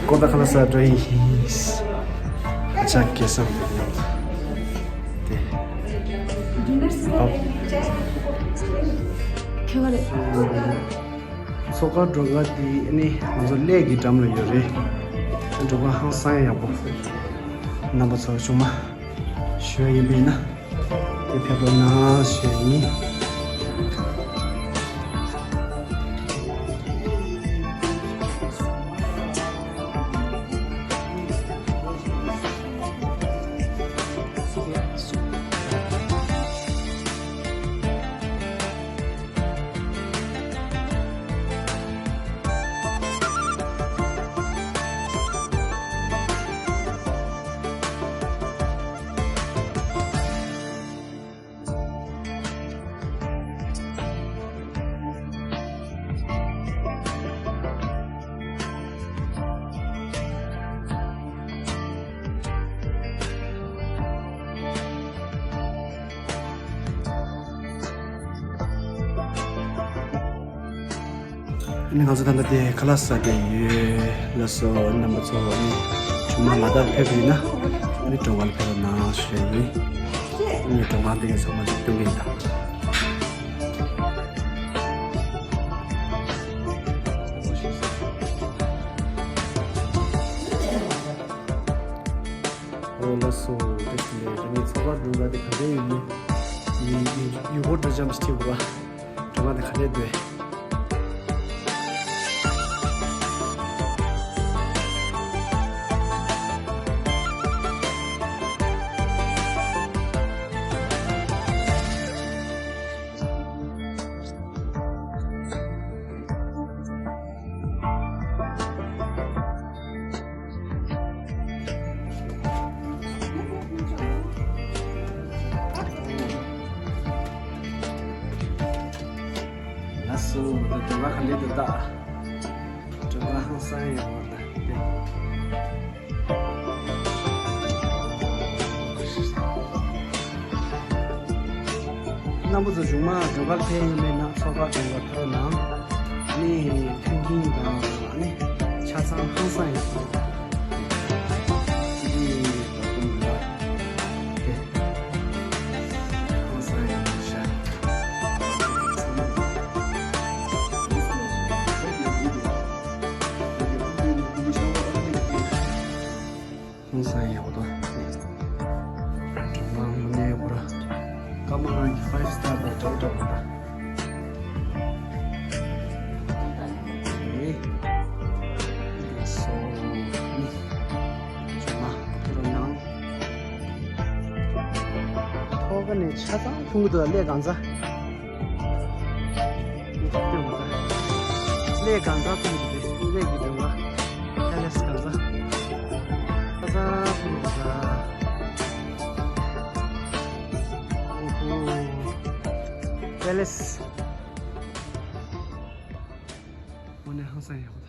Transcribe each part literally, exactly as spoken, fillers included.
ཀོ་ད་ཁ་ལ་ས་འགྲོ་ཡིན། ཧ་ཅང་སྐལ་བཟང་དེ། ཁྱོད་ག་རེད། མཚོ་དཀར་སྒྲོལ་དཀར་དེ་ནི་ང་ཚོ་གླེ་གི་འགྲམ་ལ་ཡོད་རེད། སྒྲོལ་དཀར་ཧང་སང་ཡག་པོ། རྣམ་པ་ཚོ་ཆུང་མ། ཞུ་ཡ་ཡིན་པས་ན། དེ་ཕེབས་རོགས་གནང་ཞུ་ཡ་ཡིན། ཨ་ནི་ང་ཚོ་ད་ལྟ་དེ་ཁ་ལག་ཟ་བསྡད་ཡོད། ལགས་སོ། རྣམ་པ་ཚོ། ཨ་ནི་ཆུང་མ་ལ་དྭགས་ཕེབས་ཡིན་ན་ཨ་ནི་སྒྲོལ་དཀར་ལ་ཕེབས་རོགས་གནང་ཞུ་ཡ་ཡིན། ཨ་ནི་སྒྲོལ་དཀར་འདི་གའི་ཚང་མ་ཅིག་སྟོན་གྱི་ཡིན་ད། ཨོ་ལགས་སོ། དེ་ཞིག་ལས་ཨ་ནི་མཚོ་དཀར་སྒྲོལ་དཀར་དེ་ག་འདྲ་ཡིན་ནི། ཡུལ་སྒོ་འགྲོ་འཆམ་ཞིག་ཐེབས་དགོས་པ། སྒྲོལ་དཀར་དེ་ག་འདྲས་འདུག། ལགས་སོ། ད་སྒྲོལ་དཀར་ག་འདྲས་འདུག་ད། སྒྲོལ་དཀར་ཧང་སང་ཡག་པོ་ད་དེ། རྣམ་པ་ཚོ་གཞུག་མ་སྒྲོལ་དཀར་ཕེབས་ཡོང་མེད་ན་མཚོ་དཀར་སྒྲོལ་དཀར་ཕེབས་ན། ཨ་ནི་མཐུན་རྐྱེན་དང་ཨ་ནི་ཆ་ཚང་ཧང་སང་ཡག་པོ། ཨ་ནི་ཧང་སང་ཡག་པོ་ཤག། ཧང་སང་ཡག་པོ་འདུག། དྲང་པོ་ནས་བོར། སྐར་མ་རང་གི་ཕའིབ་སི་ཊར་དང་འདྲ་འདྲ་བོ་འདྲ། ཨེ། སོ་ནི། ཇོ་མ་ཁྱེད་རང་ནང་། ཐོག་ཁ་ནས་ཆ་ཚང་མཐོང་གི་འདུག་གླེ་གང་ཚ། གླེ་གང་ཚ་ཐུག་འདུག། གླེ་གི་སྒྲོལ་དཀར། ཕེ་ལེ་སི་གང་ཚ། ཁ་ཚ་ཐུག་འདུག་ད། ཨོ་ཧོ། ཕེ་ལེ་སི། དངོས་གནས་ཧང་སང་ཡག་པོ་ད།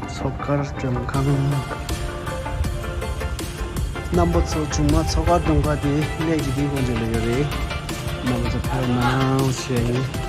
མཚོ་དཀར་མགྲོན་ཁང་། རྣམ་པ་ཚོ་གཞུག་མ་མཚོ་དཀར་མགྲོན་ཁང་དེ་གླེ་གི་དེའི་དབང་ཆ་ལ་ཡོད་རེད། རྣམ་པ་ཚོ་ཕེབས་རོགས་གནང་ཞུ་ཡ་ཡིན།